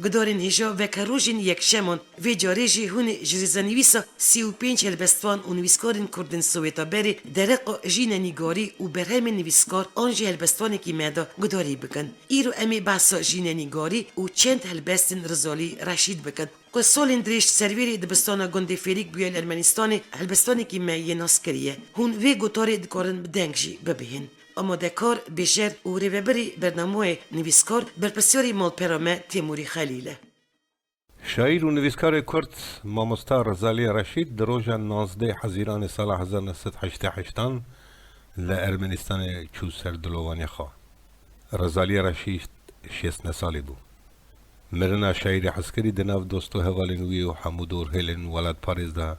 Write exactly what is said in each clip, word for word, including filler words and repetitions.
Gudarên hêja weke rojên yekşeman, vê carê jî hûn ê ji rêzenivîsa sî û pênc helbestvan û nivîskarên Kurd ên Sowêta berê dereqa jînenîgarî û berhemên nivîskar an jî helbestvanekî me de gudarî bikin. Îro em ê behsa jînenîgarî û çend helbestên Rizalî Reşîd bikin, ku salên dirêj serwêrê dibistana gundê Fêrîk bûye li Ermenistanê, helbestvanekî me yê nas kiriye. Hûn vê gotarê dikarin bi deng jî bibihên. Amadekar, bêjer û rêvebirî bernameyê nivîskar, berpirsyarî malpera me Têmûrî Xelîl e. Şaîr û nivîskarê Kurd, mamosta Rizalî Reşîd di roja nozdeh Hezîranê sala hezar neh sed heştê heştan li Ermenistanê çû ser dilovaniya xwe. Rizalî Reşîd şêst neh salî bû. Mirina şaîrê hezkirî di nav dost û hevalên wî û hemû dorhêlên welatparêz de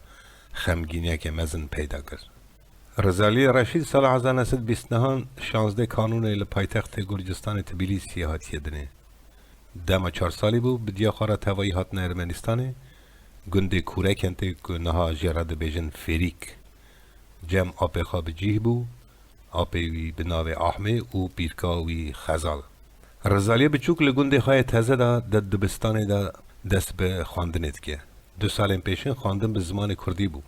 xemgîniyeke mezin peyda kir. Rizalî Reşîd sala hezar neh sed bîst nehan şazdeh Kanûnê li paytextê Gurcistanê Tbilîsiyê hatiye dinê. Dema çar salî bû, bi diya xwe re tevayî hatine Ermenistanê, gundê Kûrekentê ku niha jê re dibêjin Fêrîk. Cem apê xwe bi cîh bû, apê wî bi navê Ahmê û pîrka wî Xezal. Rizaliyê biçûk li gundê xwe yê teze de di dibistanê de dest bi xwendinê dike. Du salên pêşin xwendin bi zimanê kurdî bû.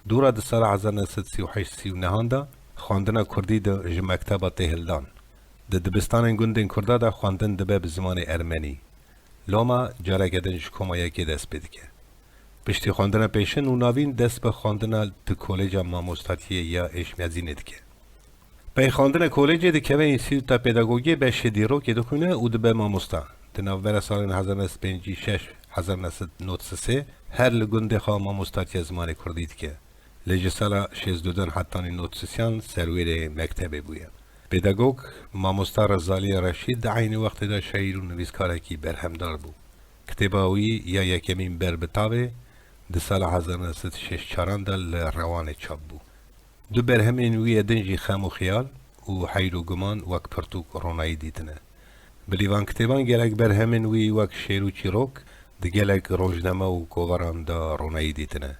Dûra di sala hezar neh sed sî û heşt sî û nehan de xwendina kurdî di ji mekteba tê hildan. Di dibistanên gundên kurda de xwendin dibe bi zimanê ermenî. Loma careke din ji koma yekê dest pê dike. Piştî xwendina pêşin û navîn dest bi xwendina di Koleja Mamostatiyê ya Êşmiyazînê dike. Pey xwendina kolejê dikeve Înstîtuta Pedagogiyê, beşê dîrokê dixwîne û dibe mamosta. Di navbera salên hezar neh sed pêncî û şeş, hezar neh sed nod sisê her li gundê xwe mamostatiya zimanê kurdî dike. Lê ji sala şêst û du hetanî nod sisiyan serwêrê mektebê bûye. Pedagog, mamosta Rezalî Reşîd di eynî wextê de şaîr û nivîskarekî berhemdar bû. Kitêba wî ya yekemîn Ber bi Tavê di sala hezar neh sed û şêst û çaran de li Rewanê çap bû. Du berhemên wî yê din jî Xem û Xiyal û Heyr û Guman wek pirtûk ronayî dîtine. Bilî van kitêban gelek berhemên wî wek Şêr û Çîrok di gelek rojname û kovaran de ronayî dîtine.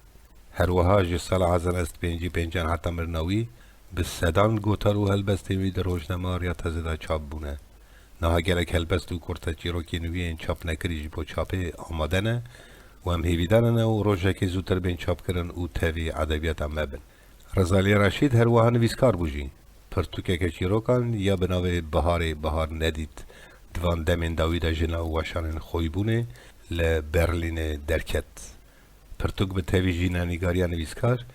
Her wiha ji sala hezar neh sed pêncî û pêncan heta mirina wî bi sedan gotar û helbestên wî di rojnameya Riya Teze de çap bûne. Niha gelek helbest û kurteçîrokên wî yên çapnekirî ji bo çapê amade ne û em hêvîdar ne û rojekê zûtir bên çapkirin û tevî edebiyata me bin. Rezalî Reşîd her wiha nivîskar bû jî. Pirtûkeke çîrokan ya bi navê Biharê Bihar Nedît di van demên dawî de ji nav weşanên xwîbûnê li Berlînê derket. Pirtûk bi tevî jînenîgariya nivîskar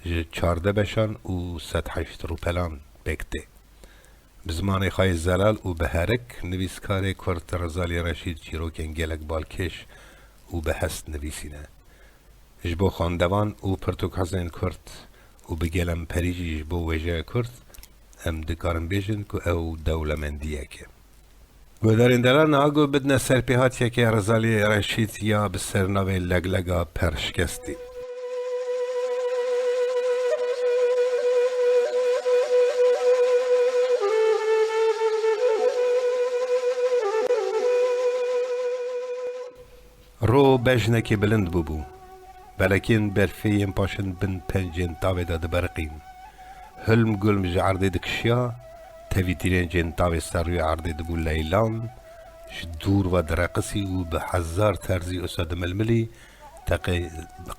ji çardeh beşan û sed heşt rûpelan pêk tê. Bi zimanê xwe yê zelal û bi herik, nivîskarê kurd Rezalî Reşîd çîrokên gelek balkêş û bi hest nivîsîne. Ji bo xwendevan û pirtûkhezên kurd û bi gelemperî jî ji bo wêjeya kurd, em dikarin bêjin ku ew dewlemendiyek e. Guhdarên delal, niha guh bidine serpêhatiyeke Rezalî Reşîd ya bi sernavê Leglega Perşkestî. Ro bejnekê bilind bûbû. Belekên berfê yên paşin bin pencên tavê de diberiqîn. Hilm gulm ji erdê dikişiya, tevî tîrêncên tavê ser rûyê erdê dibû leylan, ji dûr ve direqisî û bi hezar terzî usa dimilmilî, teqê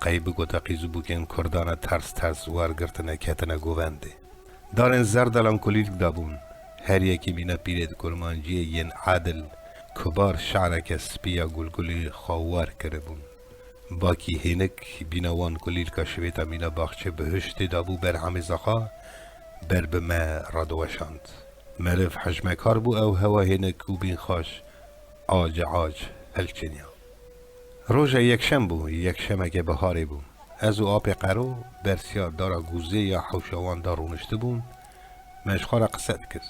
qey bigote qîz û bûkên Kurdan e ters ters wergirtine ketine govendê. Darên zer de lankolîlk dabûn. Her yekî mîna pîrê di kurmanciyê yên edil, kubar şareke spî ya gulgulî xwe wer kiribûn. Bakî hênik bîna wan kulîlka şivêta mîna baxçê bihiştê dabû ber hemêza xwe, ber bi me radiweşand. Meriv hejmekar bû ew hewa hênik û bînxaş, ac ac hilçêniya. Roja yekşem bû, yekşemeke biharê bû. Ez û apê Qero bersiya dara gûzê ya hewşa wan de rûniştibûn, me ji xwe re qise dikir.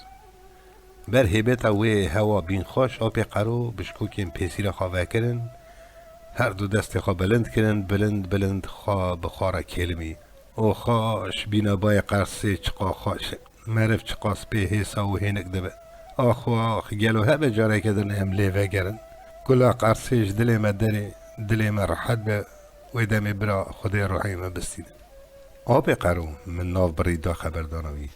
Ber hêbeta wê hewa bînxweş, apê Qero bişkokên pêsîra xwe vekirin, her du destê xwe bilind kirin, bilind bilind xwe bi xwe re kêlimî. Oxa, ji bîna bayê qersê çiqa xweş e. Meriv çiqas pê hêsa û hênik dibe. Ax û ax, gelo hebe careke din em lê vegerin? Gula qersê ji dilê me derê, dilê me rehet be, wê demê bira Xwedê ruhê me bistîne. Apê Qero, min nav birî da xeberdana wî.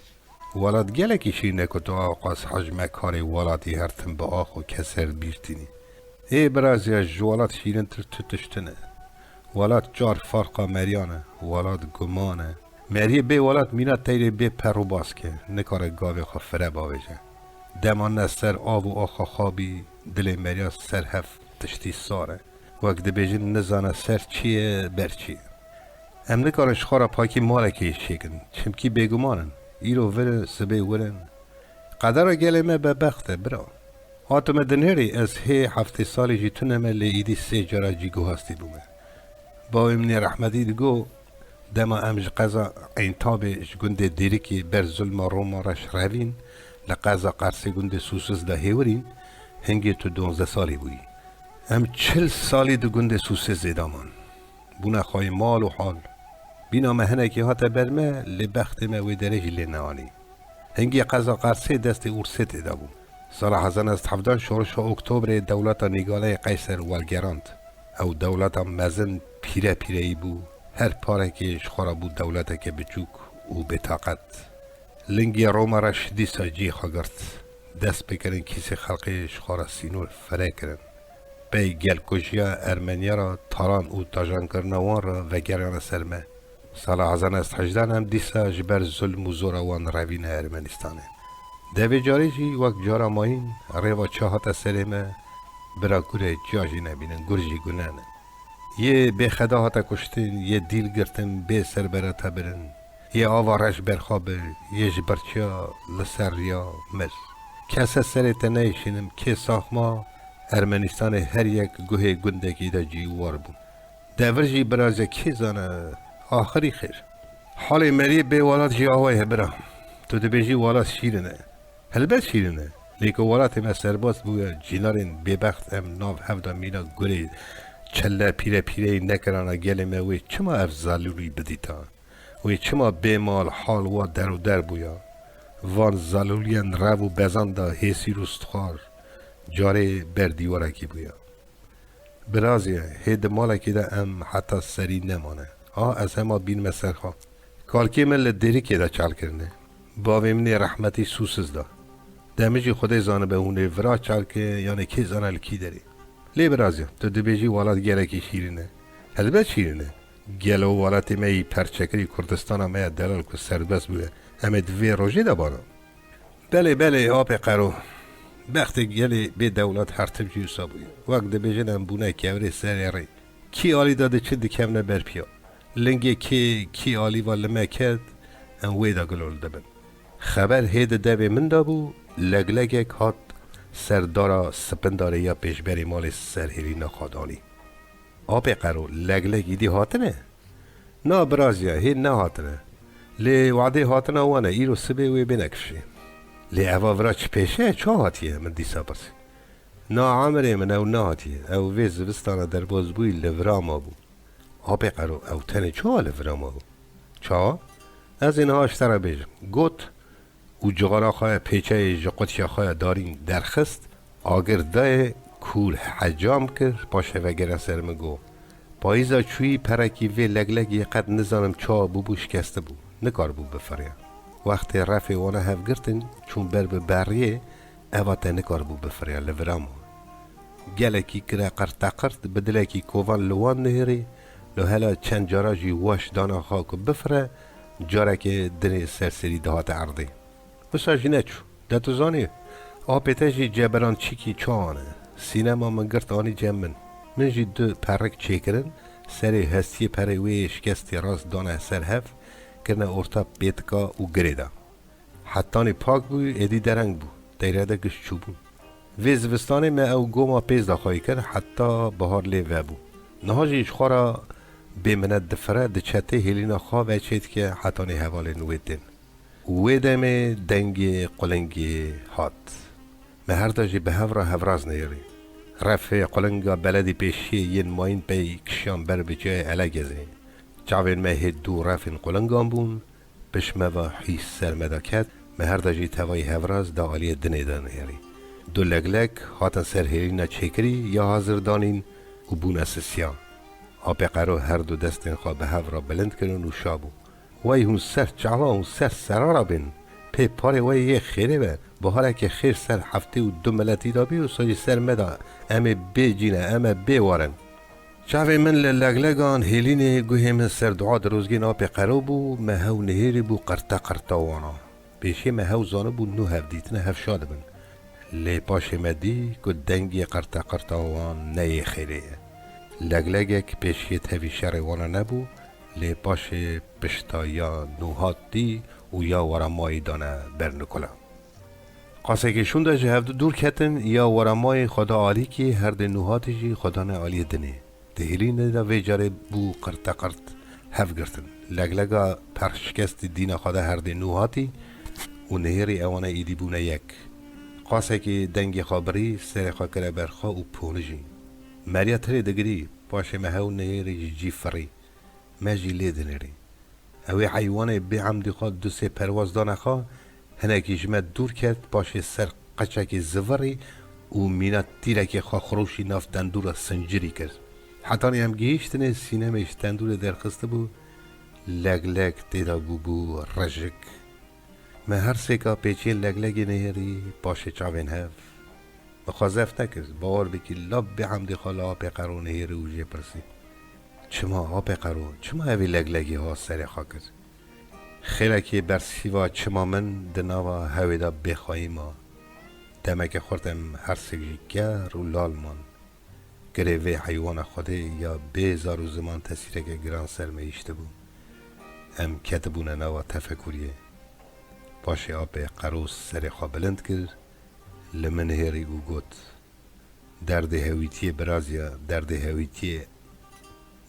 Welat gelekî şîrîn e ku tu awqas hejmekarê welatî her tim bi ax û keser bîr tînî. Ê biraziya ji welat şîrintir tu tişt tune. Welat çar farqa meriyan e, welat guman e. Meriyê bê welat mîna teyrê bê per û bask e, nikare gavê xwe fire bavêje. Dema ne ser av û axa xabî, dilê meriya ser hev tiştî sar e. Wek dibêjin nizane ser çi ye, ber çi ye. Em nikarin ji xwe re pakî malekê çêkin, çimkî bêguman in. Îro vir in, sibê wir in. Qedera gelê me bebext e, bira. Hatime dinêrî ez hê heftê salî jî tune me lê îdî sê cara cî guhastî bûme. Bavê min ê rehmetî digo, dema em ji qeza Eyntabê ji gundê Dêrikê ber zulma Roma reş revîn, li qeza Qersê gundê Sûsiz de hêwirîn, hingê tu duwazdeh salî bûyî. Em çil salî di gundê Sûsizê de man. Bûne xwayê mal û hal. Bîna me hinekî hate ber me, lê bextê me wê derê jî lê neanî. Hingê qeza Qersê destê Ûrsê tê de bû. Sala hezar neh sed hevdan şorişa Oktobrê dewleta Nîgaleyê Qeyser welgerand. Ew dewleta mezin pîre pîreyî bû, her parekê ji xwe re bû dewleteke biçûk û bêtaqet. Lingê Roma re ji dîsa cî xwe girt. Dest pê kirin kîsê xelkê ji xwe re sînor fire kirin. Pey gelkujiya Ermeniya re talan û tajankirina wan re vegeriyane ser me. Sala hezar neh sed hejdan em dîsa ji ber zulm û zora wan revîne Ermenistanê. Devê carê jî wek cara mayîn rêva çi hate serê me, bira gurê ciya jî nebînin, gur jî gune ne. Yê bêxeda hate kuştin, yê dîl girtin, bê serbera te birin. Yê ava reş berxwe bir, yê ji birçiya li ser riya mir. Kese serê te neyşînim, kê saxma Ermenistanê her yek guhê gundekî de cî û war bûn. Devir jî biraze kê zane, axirî xêr. Halê meriyê bê welat jî awayê bira. Tu dibêjî welat şîrin e. Helbet şîrin e. Lê ku welatê me serbaz bûye, cînarên bêbext em nav hev de mîna gurê çelle pîre pîreyî nekirana gelê me wê çima ev zalûlî bidîta? Wê çima bê mal hal wa der û der bûya? Van zalûliyên rev û bezan de hêsîr û stixwar carê ber dîwarekî bûya. Birazê, hê di malekî de em heta serî nemane. A ez hema bînime ser xwe. Kalkê min li Dêrikê de çal kirine. Bavê min ê rehmetî Sûsiz da. De min jî Xwedê zanibe hûn ê vira çal ke yanê kê zane li kî derê. Lê birazê, tu dibêjî welat gelekî şîrîn e. Helbet şîrîn e. Gelo welatê me yî perçekirî Kurdistana me ya delal ku serbest bûye, em ê di vê rojê de bana? Belê, belê, apê Qero. Bextê gelê bê dewlet her tim jî wisa bûye. Wek dibêjin em bûne kevirê serê rê. Kî alî de diçin dikevne ber piya. Lingê kê, kî alî va li me ket, em wê de gilol dibin. Xeber hê di devê min de bû, leglegek hat ser dara Spindarê ya pêşberê malê Serhêlîna xwe danî. Apê Qero, legleg îdî hatine? Na biraziya, hê nehatine. Lê wadê hatina wan e, îro sibê wê bêne kifşê. Lê eva vira çi pêşe ye, ça hatiye? Min dîsa pirsî. Na emirê min ew nehatiye. Ew vê zivistana derbaz bûyî li vira mabû. Apê Qero, ew tenê çawa li vira mabû? Çawa? Ez ê niha ji te re bêjim. Got, û cixara xwe ya pêçeyê ji qutya xwe ya darîn derxist, agir dayê kûr hecam kir, paşê vegerîya ser min got, payîza çûyî perekî vê leglegê qet nizanim çawa bûbû şikestibû, nikaribû bifiriya. Wextê refê wana hev girtin, çûn ber bi beriyê, eva te nikaribû bifiriya, li vira ma. Gelekî kire qirteqirt, bi dilekî kovan li wan nihêrî, lo hela çend cara jî weş dana xwe ku bifire, carekê dinê serserî dihate erdê. Wisa jî neçû. De tu zanî, apê te jî ceberan çîkî çawan e. Sînema min girt anî cem min. Min jî du perik çêkirin, serê hestiyê perê wê yê şikestî rast dane ser hev, kirine orta pêtika û girê de. Hetanî pak bû, êdî dereng bû. Teyrede giş çûbûn. Vê zivistanê me ew goma pêz de xweyî kir, heta bihar lê vebû. Niha jî ji xwe re bê minet difire, diçe tê hêlîna xwe ve çêdike, hetanî hevalên wê tên. Û wê demê dengê qulingê hat. Me her de jî bi hev re hevraz neyirî. Refê qulinga beledî pêşiyê yên mayîn pey kişiyan ber bi cihê Elegezê. Çavên me hê dû refên qulingan bûn, pişt me ve hîs ser me de ket, me her de jî tevayî hevraz da aliyê dinê de nihêrî. Du leglek hatin ser hêlîna çêkirî ya hazir danîn û bûne sisiya. Apê Qero her du destên xwe bi hev re bilind kirin û şa bû. Wey hûn ser çavan û ser serara bên, Pê parê we yê xêrê be, bahareke xêr ser heftê û du miletî de bî, wisa jî ser me de, em ê bê cî ne, em ê bê war in. Çavê min li leglegan hêlînê, guhê min ser dua dirozgên apê qero bû, me hew nihêrî bû qirte qirta wana. Pêşê me hew zanibû nû hevdîtine hevşa dibin. Lê paşê me dî ku dengê qirte qirta wan ne yê xêrê ye. Leglegek pêşiyê tevî şerê wana nebû, lê paşê pişta ya nûhat dî û ya weramayî dane ber nikula. Qasekê şûnde ji hevdu dûr ketin, ya weramayî xwe da alîkî, herdê nûhatî jî xwe dane aliyê dinê. Di hêlînê de vê carê bû qirteqirt hev girtin. Leglega perşikestî dîna xwe de herdê nû hatî û nihêrî ewana êdî bûne yek. Qasekî dengê xwe birî, serê xwe kire ber xwe û ponijî. Meriya tirê digirî, paşê me hew nihêrî ji cî firî. Me jî lê dinêrî. Ew ê heywanê bê emdî xwe du sê perwaz dane xwe, hinekî ji me dûr ket, paşê ser qeçekê zivirî û mîna tîrekê xwe xirûşî nav tendûra sincirî kir. Hetanî em gihîştinê sînemê ji tendûrê derxistibû, leglek tê de bûbû rejik. Me her sêka pêçiyên leglegê nihêrî, paşê çavên hev. Min xwe zeft nekir, bawer bikî, lap bê hemdê xwe li apê qero nihêrî û jê pirsî: Çima apê qero, çima evî leglegî ha serê xwe kir? Xêlekê bersîva çima min di nava hewê de bêxweyî ma. Demeke xurt em her sêk jî ker û lal man. Girê vê heywana Xwedê ya bê zar û ziman tesîreke giran ser me hiştibû. Em ketibûne nava tefekuriyê. Paşê apê qero serê xwe bilind kir, li min hêrî û got: Derdê hewîtiyê, birazya, derdê hewîtiyê.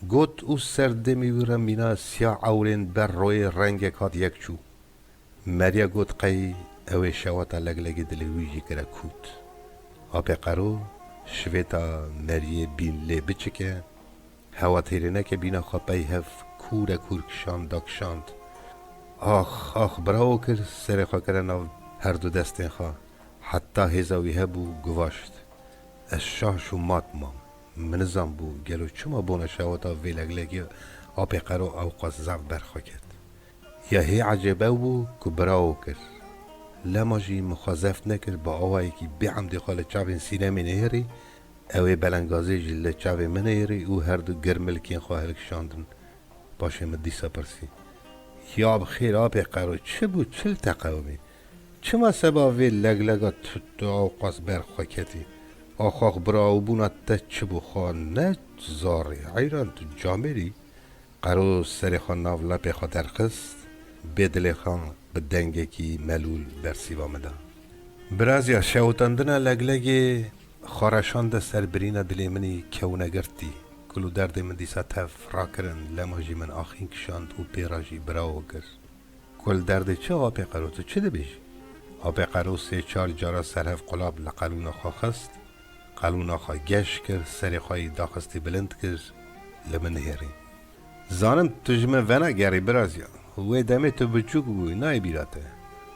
Got û ser demê wî re mîna siya ewrên ber royê rengek hat yek çû. Meriya got qey ew ê şewata leglegê dilê wî jî kire kût. Apê qero şivêta meriyê bîn lê biçike, hewa têrêneke bîna xwe pey hev kûre kûr kişand dakişand. Ax, ax, birawo kir, serê xwe kire nav her du destên xwe. Heta hêza wî hebû, guvaşt: Ez şaş û mat mam. Min nizanbû gelo çima bona şewata vê leglegê apê qero ewqas zaf ber xwe ket. Ya hê ecêb ew bû ku birawo kir. Lema jî min xwe zeft nekir, bi awayekî bê emdê xwe li çavên sînemê nihêrî, ew ê belengazê jî li çavê min nihêrî û her du girmilkên xwe hilkişandin. Paşê min dîsa pirsî: Ya bi xêr apê qero, çi bû, çi li te qewimî? Çima seba vê leglega tu, tu ewqas ber xwe ketî? Axax birawbûna te çi bû, xwe ne zarî, heyran tu camêrî? Qero serê xwe nav lepê xwe derxist, bê dilê xwe bi dengekî melûl bersîva min da. Birazya, şewitandina leglegê xwe reşande ser birîna dilê min î kewne girtî. Kul û derdê min dîsa tev rakirin, lema jî min axîn kişand û pê re jî birawo kir. Kul derdê çi apê qero, tu çi dibêjî? Apê qero sê çar cara serhev qulab li qelûna xwe xist, qelûna xwe geş kir, serê xwe yî daxistî bilind kir, li min nihêrî. Zanim tu ji min venagerî, birazya. Wê demê tu biçûk bûyî, nayê bîra te.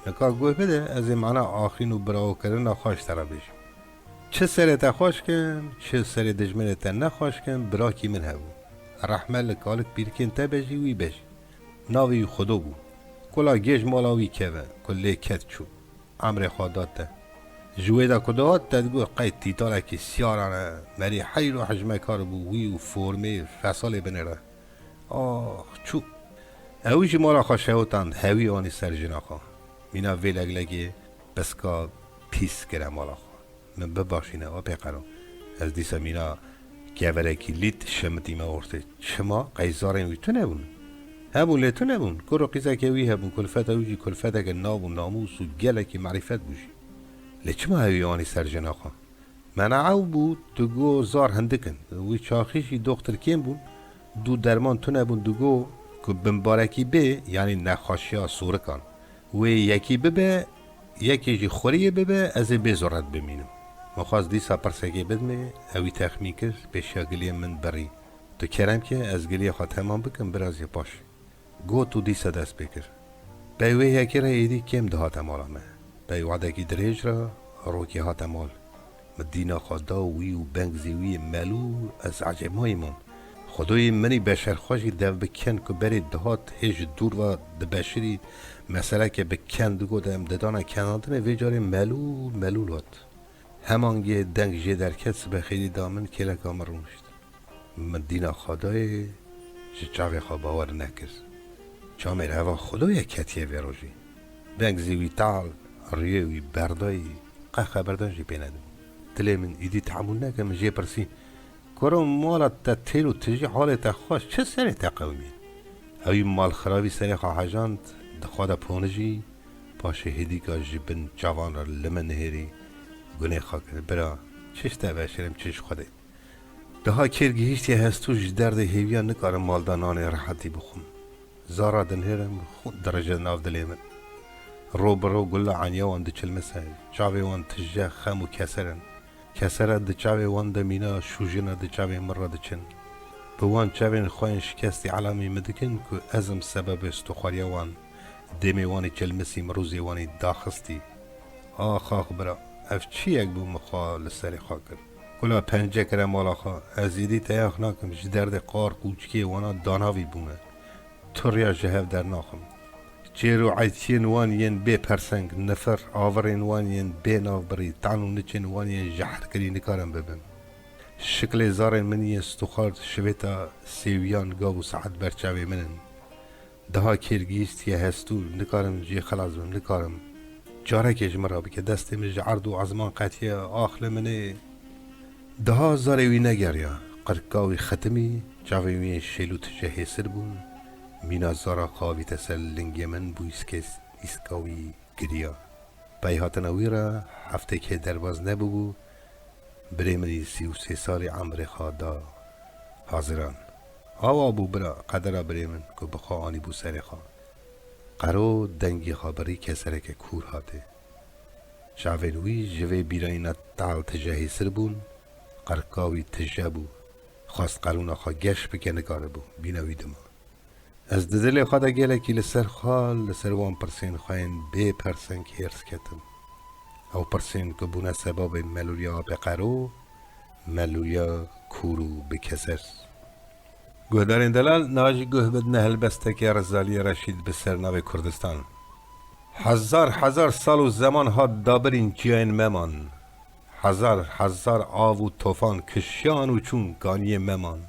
Nika guh bide, ez ê mana axîn û birawokirina xwe ji te re bêjim. Çi serê te xweş kim, çi serê dijminê te nexweş kim, birakî min hebû. Rehme li kalik pîrikên te be jî, wî be jî. Navê wî Xudo bû. Kula gêj mala wî keve, ku lê ket çû. Emrê xwe da te. Ji wê de ku dihat te digot qey tîtalekî siyarane, merî heyr û hejmekar bû, wî û formê fesalê binêre. Ax, çû. Ew jî mala xwe şewitand, hewî anî ser jina xwe. Mîna vê leglegê piska pîs kire mala xwe. Min bibaşîne, apê qero. Ez dîsa mîna keverekî lît şimitîme ortê. Çima? Qey zarên wî tune bûn? Hebûn lê tune bûn. Kur û qîzeke wî hebûn, kulfeta wî jî kulfeteke nav û namûs û gelekî merîfet bû jî. Lê çima hewî anî ser jina xwe? Mena ew bû, digo zar hindik in. Wî çaxî jî doxtirkên bûn, dû derman tune bûn, digo ku bimbarekî bê, yanî nexweşiya sûrikan. Wê yekî bibe, yekê jî xuriyê bibe, ez ê bê zuret bimînim. Min xwest dîsa pirsekê bidimê, ewî texmîn kir, pêşiya giliyê min birî. Tu kerem ke, ez giliyê xwe temam bikim, birazê paş. Got û dîsa dest pê kir. Pey wê yekê re êdî kêm dihate mala me. Pey wedekî dirêj re rokê hate mal. Min dîna xwe da wî û bengzê wî yê melûl, ez ecêbmayî mam. Xwedayê min î beşerxwe jî dev bi ken ku berê dihat hê ji dûr ve dibeşirî, meseleke bi ken digot em didane kenandinê, vê carê melûl melûl hat. Hemangê deng jê derket, sibe xêrî da min, kêleka min rûnişt. Min dîna xwe dayê, ji çavê xwe bawer nekir. Çamê reva Xwedayê ketiye vê rojê. Deng zî wî tal, riyê wî berdayî, qe xeberdan jî pê nedibû. Dilê min îdî tehemûl neke, min jê pirsî, Kuro mala te têl û tijî halê te xweş, çi serê te qewimî? Ewî malxirabî serê xwe hejand, di xwe de ponijî, paşê hêdîka ji bin çavan re li min nihêrî, gunê xwe kir, Bira, çi ji te veşêrim, çi ji Xwedê. Daha kêr gihîştiye hestû, ji derdê hêviya nikarim malda nanê rehetî bixwim. Zara dinihêrim, xwe dirije nav dilê min. Ro bi ro gula eniya wan diçilmise, çavê wan tije xem û keser in. Kesera di çavê wan de mîna, şûjina di çavê min re diçin. Bi wan çavên xwe yên şikestî elamî min dikin ku ez im sebebê stûxwariya wan. Dêmê wan î çilmisî, mirûzê wan î daxistî. Ax, ax, bira, ev çi yek bû min xwe li serê xwe kir? Kula pence kire mala xwe, ez êdî teyax nakim, ji derdê qar qûçikê wana danavî bûme. Tu riya ji hev dernaxim. Çêr û eytiyên wan yên bê perseng, nifir, avirên wan yên bê navbirî, tan û niçên wan yên jehrkirî nikarin bibin. Şiklê zarên min yên stûxar şivêta sêwiyan gav û saet ber çavê min in. Daha kêr gihîştiye hestû, nikarim jê xelas bim, nikarim. Carekê ji min re bike, destê min ji erd û ezman qetiye, ax li min ê. Daha zarê wî negeriya, qirka wî xetimî, çavên wî yên şêl û tije hêsir bûn, mîna zara xwe avîte ser lingê min bû îskê, îska wî giriya. Pey hatina wî re heftê kê derbaz nebûbû, birê min î sî û sê salî emrê xwe da haziran. Awa bû bira, qedera birê min ku bi xwe anîbû serê xwe. Qero dengê xwe birî kesereke kûr hatê. Çavên wî ji vê bîrayîna tal tije hêsir bûn, qirka wî tije bû. Xwest qerûna xwe geş bike, nikaribû, bîna wî dima. Ez di dilê xwe de gelekî li ser xwe, li ser wan pirsên xwe yên bê perseng hêrs ketim. Ew pirsên ku bûne sebabê melûriya apê qero, melûriya kûr û bikeser. Guhdarên delal, niha jî guh bidine helbestekê Rizaliyê Reşîd bi sernavê Kurdistan. Hezar hezar sal û zeman hat dabirîn çiyayên me man. Hezar hezar av û tofan kişiyan û çûn kaniyê me man.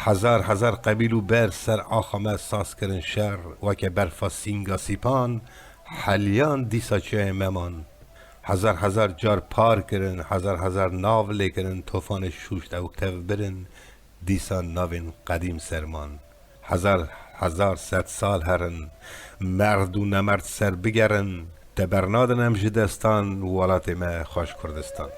Hezar hezar qebîl û ber ser axa me saz kirin şer, weke berfa sînga sîpan heliyan dîsa çiyayê me man. Hezar hezar car par kirin, hezar hezar nav lê kirin, tofanê şûşt ew tev birin, dîsa navên qedîm ser man. Hezar hezar sed sal herin, merd û nemerd ser bigerin, te bernadin em ji destan, welatê me xweş Kurdistan.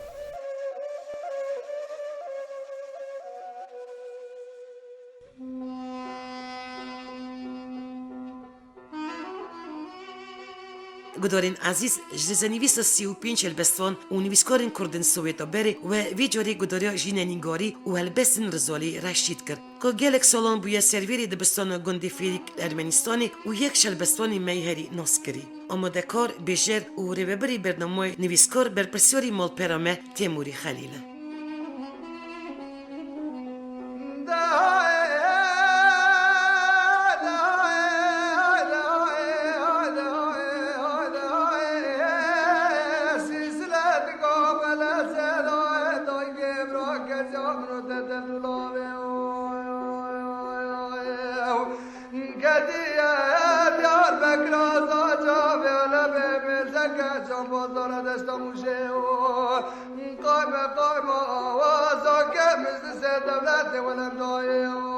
Gudarên ezîz, ji rizenivîsa sî û pênc helbestvan û nivîskarên kurd in Sowêta berê we vê carê gudariya jînenîngarî û helbestên Rizalî Reşîd kir, ku gelek salan bûye servêrê dibistana gundê Fêrîk li Ermenîstanê û yek ji helbestvanên me yê herî naskirî. Amadekar, bêjer û rêvebirê bernameyê nivîskar berpirsyarî malpera me Têmûrî Xelîl e. Kediye Diyarbekir, Azaca, Vêlebê, Mêzeke, Çambazara, Deşta Mûşê û Qayme, qayma awaza ke meclisê dewletê welendayê.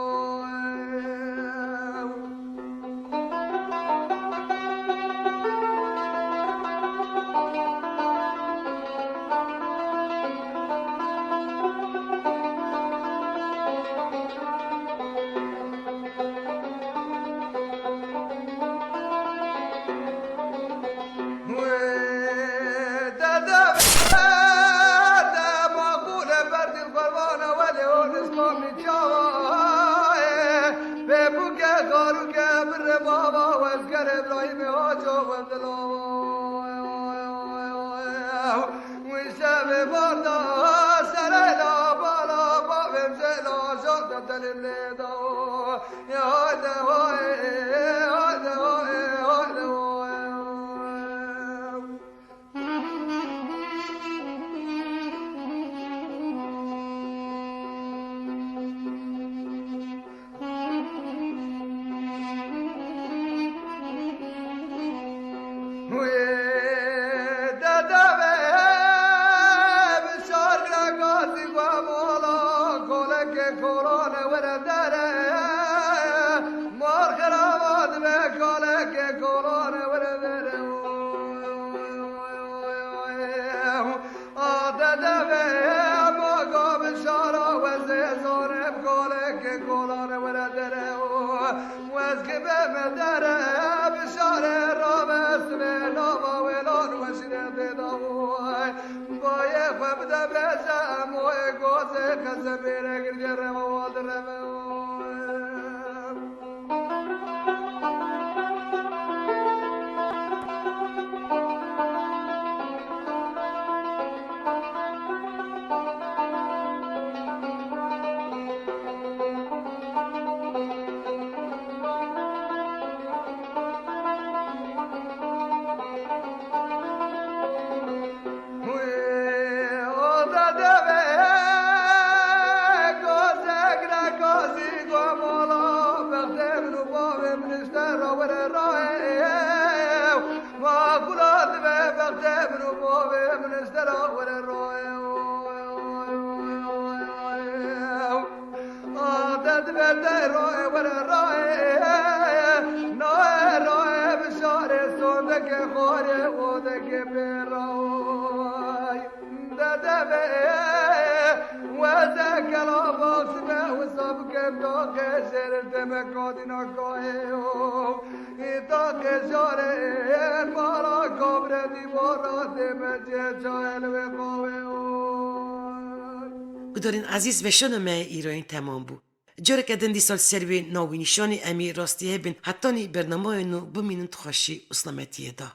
Wê dedevê bi şargre gazî xwe mala, kolekê kolane were dere. Mar xirava dibe, kolekê kolane were dere. A dedevê, maga bi şara wezê zane, bi kolekê kolane were dere. Wez ki be me dere, bi şare rabe sibê, nava wêlan weşîne tê da. Bayê xwe bide bêje, em o ê gozê xezebê re girdiye reva wa direve. Wî oda devê gozek re gazî go mala, bextê min û bavê min ji te re were rayê. Ma kula divê bextê min û bavê min ji te re were rayê. Ade dibe te roye were roye, noye roye bişare sondeke xore odeke pêroy. Dedeve weze kelava sibe wisa bikem doke jêr deme kadîna kaye o. Îta ke jare mala kabre dîvara deme cê çayel ve kawe o. Gudarên ezîz, veşana me îroyîn temam bû. Careke din dîsa li ser wê navînîşanê em ê rastî hebin hetanî bernameya nû bimînin di xweşî û silametiyê de.